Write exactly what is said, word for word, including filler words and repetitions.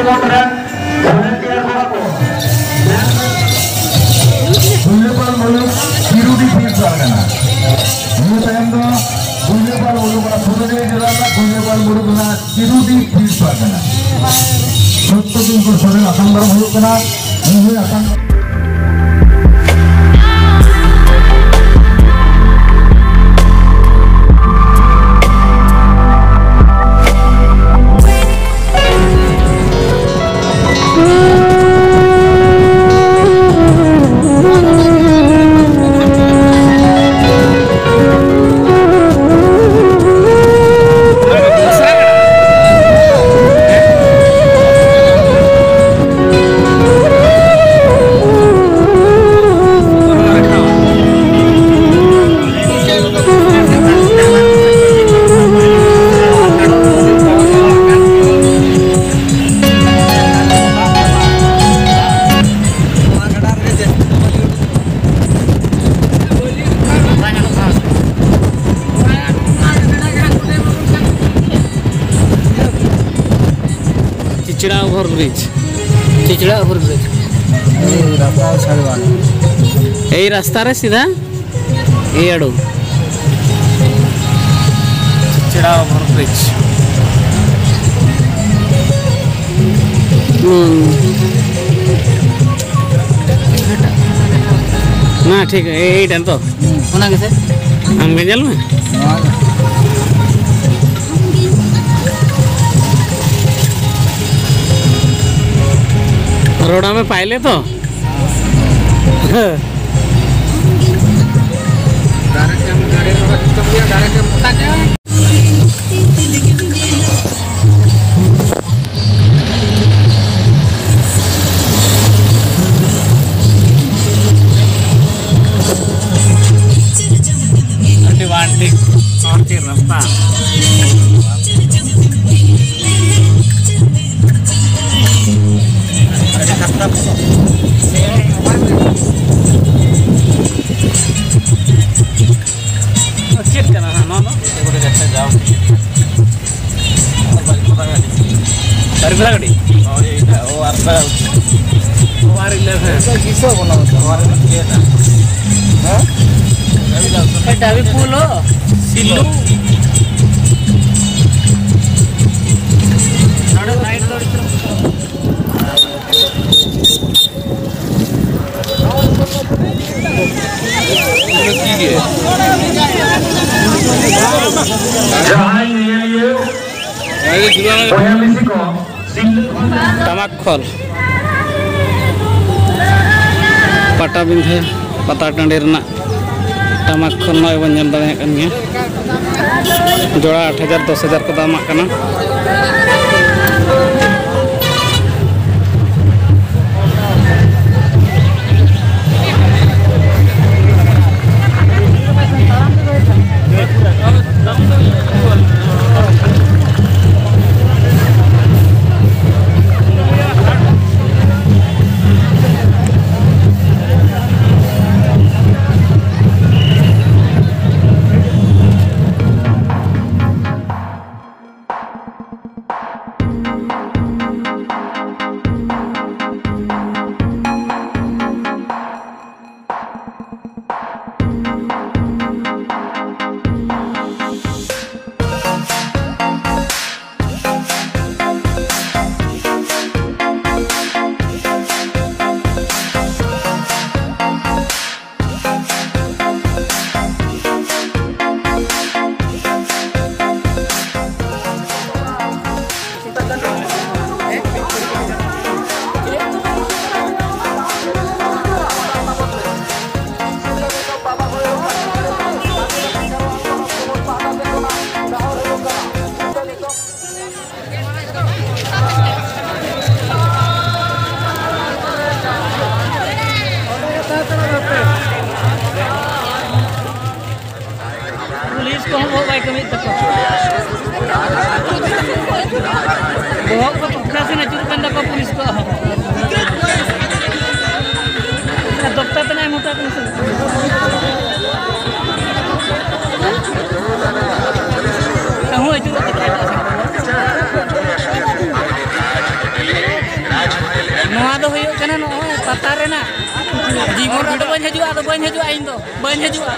ᱠᱷᱮᱞᱳᱰ ᱨᱮᱱ volunteer ᱠᱚᱲᱟ ᱠᱚ, ᱜᱩᱞᱤᱭᱟᱹᱯᱟᱞ ᱢᱩᱞᱩᱠ ᱥᱤᱨᱩᱰᱤ ᱯᱷᱤᱞᱰ ᱯᱟᱨᱜᱟᱱᱟ᱾ ᱱᱤᱭᱟᱹ ᱛᱟᱭᱚᱢ ᱫᱚ ᱜᱩᱞᱤᱭᱟᱹᱯᱟᱞ ᱢᱩᱞᱩᱠ ᱚᱱᱟ ᱯᱩᱨᱩᱞᱤᱭᱟᱹ ᱡᱮᱞᱟ ᱨᱮᱱᱟᱜ ᱜᱩᱞᱤᱭᱟᱹᱯᱟᱞ ᱢᱩᱞᱩᱠ ᱨᱮᱱᱟᱜ ᱥᱤᱨᱩᱰᱤ ᱯᱷᱤᱞᱰ ᱯᱟᱨᱜᱟᱱᱟ᱾ ᱥᱚᱛᱛᱚ ᱫᱤᱱ ᱯᱚᱨ ᱥᱚᱨᱮᱱ ᱟᱛᱟᱝ ᱫᱟᱨᱟᱢ ᱦᱩᱭᱩᱜ ᱠᱟᱱᱟ᱾ ᱱᱩᱭ ᱟᱛᱟᱝ ᱪᱤᱪᱲᱟ ᱳᱵᱷᱟᱨ ᱵᱨᱤᱡᱽ᱾ ᱪᱤᱪᱲᱟ ᱳᱵᱷᱟᱨ ᱵᱨᱤᱡᱽ᱾ ᱮᱭ ᱨᱟᱥᱛᱟ ᱥᱟᱲᱣᱟ᱾ ᱮᱭ ᱨᱟᱥᱛᱟ ᱨᱮ ᱥᱤᱫᱷᱟ ᱮᱭ ᱟᱲᱩ᱾ ᱪᱤᱪᱲᱟ ᱳᱵᱷᱟᱨ ᱵᱨᱤᱡᱽ᱾ ᱦᱩᱸ᱾ ᱱᱟ ᱴᱷᱤᱠ ᱮᱭ ᱰᱟᱱ ᱛᱚ᱾ ᱚᱱᱟ ᱜᱮᱥᱮ? ᱟᱢ ᱜᱮ ᱧᱮᱞ ᱢᱮ᱾ ᱱᱚᱣᱟ ᱜᱮ᱾ ᱨᱚᱲᱟ ᱢᱮ ᱯᱟᱭᱞᱮ ᱛᱚ᱾ ᱦᱮᱸ᱾ ᱟᱹᱰᱤ ᱵᱟᱝ ᱴᱷᱤᱠ ᱦᱚᱨ ᱪᱮᱫ ᱨᱟᱥᱛᱟ᱾ ᱟᱹᱰᱤ ᱠᱷᱟᱛᱨᱟ ᱯᱚᱥᱚᱵ᱾ ᱪᱮᱫ ᱠᱟᱱᱟ ᱱᱟᱦᱟᱜ ᱱᱚᱣᱟ ᱫᱚ? ᱮᱠᱵᱟᱨᱮ ᱡᱟᱛᱮ ᱡᱟᱣ ᱜᱮ᱾ ᱟᱨ ᱵᱟᱹᱞᱤ ᱠᱚ ᱵᱟᱭ ᱟᱹᱰᱤ ᱟᱨ ᱵᱮᱲᱟ ᱜᱟᱹᱰᱤ? ᱦᱳᱭ, ᱮᱴᱟᱜ, ᱳ, ᱟᱨ ᱵᱮᱲᱟ᱾ ᱳ, ᱟᱨ ᱤᱞᱮᱵᱷᱮᱱ᱾ ᱚᱠᱟ ᱜᱤᱥᱟᱹ ᱵᱚᱱᱟ ᱢᱮᱛᱟᱜ? ᱚᱠᱟ ᱨᱮ ᱪᱮᱫ ᱮᱱᱟ? ᱦᱮᱸ? ᱰᱟᱹᱵᱤ ᱯᱩᱞ ᱦᱚᱸ᱾ ᱥᱤᱞᱩ᱾ ᱱᱚᱰᱮ ᱞᱟᱭᱤᱴ ᱫᱚ ᱟᱹᱰᱤ ᱪᱮᱦᱨᱟ᱾ ᱡᱟᱦᱟᱸᱭ ᱧᱮᱧᱮᱞᱤᱭᱟᱹ ᱵᱚᱭᱦᱟ ᱢᱤᱥᱤ ᱠᱚ, ᱴᱟᱢᱟᱠ ᱠᱷᱚᱞ, ᱯᱟᱴᱟᱵᱤᱸᱫᱷᱟᱹ ᱯᱟᱛᱟ ᱴᱟᱺᱰᱤ ᱨᱮᱱᱟᱜ ᱴᱟᱢᱟᱠ ᱠᱷᱚᱞ ᱱᱚᱜᱼᱚᱭ ᱵᱚᱱ ᱧᱮᱞ ᱫᱟᱲᱮᱭᱟᱜ ᱠᱟᱱ ᱜᱮᱭᱟ᱾ ᱡᱚᱲᱟ ᱟᱴ ᱦᱟᱡᱟᱨ, ᱫᱚᱥ ᱦᱟᱡᱟᱨ ᱠᱚ ᱫᱟᱢᱟᱜ ᱠᱟᱱᱟ᱾ ᱯᱩᱞᱤᱥ ᱠᱚᱦᱚᱸ ᱵᱚᱦᱚᱜ ᱵᱟᱭ ᱠᱟᱹᱢᱤᱭᱮᱫ ᱛᱟᱠᱚᱣᱟ᱾ ᱵᱚᱦᱚᱜ ᱠᱚ ᱚᱠᱟ ᱥᱮᱱ ᱟᱹᱪᱩᱨᱚᱜ ᱠᱟᱱ ᱛᱟᱠᱚᱣᱟ ᱯᱩᱞᱤᱥ ᱠᱚᱣᱟᱜ ᱦᱚᱸ᱾ ᱫᱚᱠᱛᱟ ᱛᱟᱱᱟᱜ ᱮᱢ ᱦᱟᱛᱟᱣ ᱠᱟᱱᱟ ᱥᱮ? ᱠᱟᱹᱦᱩ ᱟᱹᱪᱩᱨᱚᱜ ᱠᱟᱱᱟ ᱮᱴᱟᱜ ᱥᱮᱱ᱾ ᱞᱟᱛᱟᱨ ᱨᱮᱱᱟᱜ ᱡᱤᱵᱚᱱ ᱨᱮᱫᱚ ᱵᱟᱹᱧ ᱦᱤᱡᱩᱜᱼᱟ, ᱟᱫᱚ ᱵᱟᱹᱧ ᱦᱤᱡᱩᱜᱼᱟ, ᱤᱧ ᱫᱚ ᱵᱟᱹᱧ ᱦᱤᱡᱩᱜᱼᱟ᱾